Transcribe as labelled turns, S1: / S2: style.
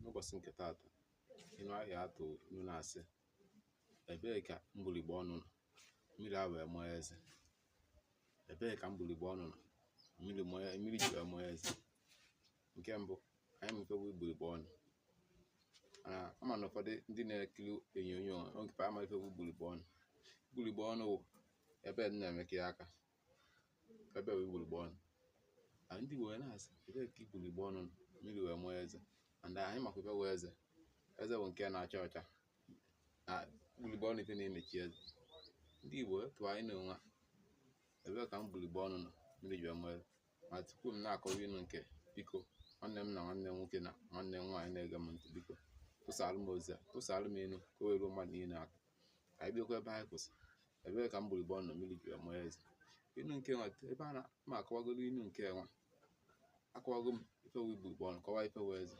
S1: N'ụbọchị nke taata, inu ahịa atụ inu na-asị, ebee ka mgbịrịgba ọnụ nọ mmiri a wee mụọ eze? Ebee ka mgbịrịgba ọnụ nọ mmiri ji wee mụọ eze? Nke mbụ, anyị ma ife bụ mgbịrịgba ọnụ, mana ama na ụfọdụ ndị na-ekiri onyonyo oge ama ife bụ mgbịrịgba ọnụ. Mgbịrịgba ọnụ wụ ebe m na-emekọ ya aka, ebe bụ mgbịrịgba ọnụ. Na ndị Igbo wee na-asị, ebee ka mgbịrịgba ọnụ nọ mmiri wee mụọ eze? And anyị makwa ife bụ eze. Eze bụ nke na-acha ọcha, na mgbịrịgba ọnụ ife na-emechi eze. Ndị Igbo tụọ anyị n'onwe a, ebee ka mgbịrịgba ọnụ nọ mmiri ji wee mụọ eze? Ma tupu m na-akọwa inu nke, biko, nwanne m na nwanne m nwoke na nwanne m nwaanyị na-ege m ntị, biko tụsaalụ m ozi a, tụsaalụ m inu ka o wee ruo mmadụ niile aka. Ka anyị bidokwa ebe anyị kwụsị. Ebee ka mgbịrịgba ọnụ nọ mmiri ji wee mụọ eze? Inu nke nwa ebe a na ma akọwagoro inu nke nwa, akọwago m ife wụ mgbịrịgba ọnụ, kọwaa ife wụ eze.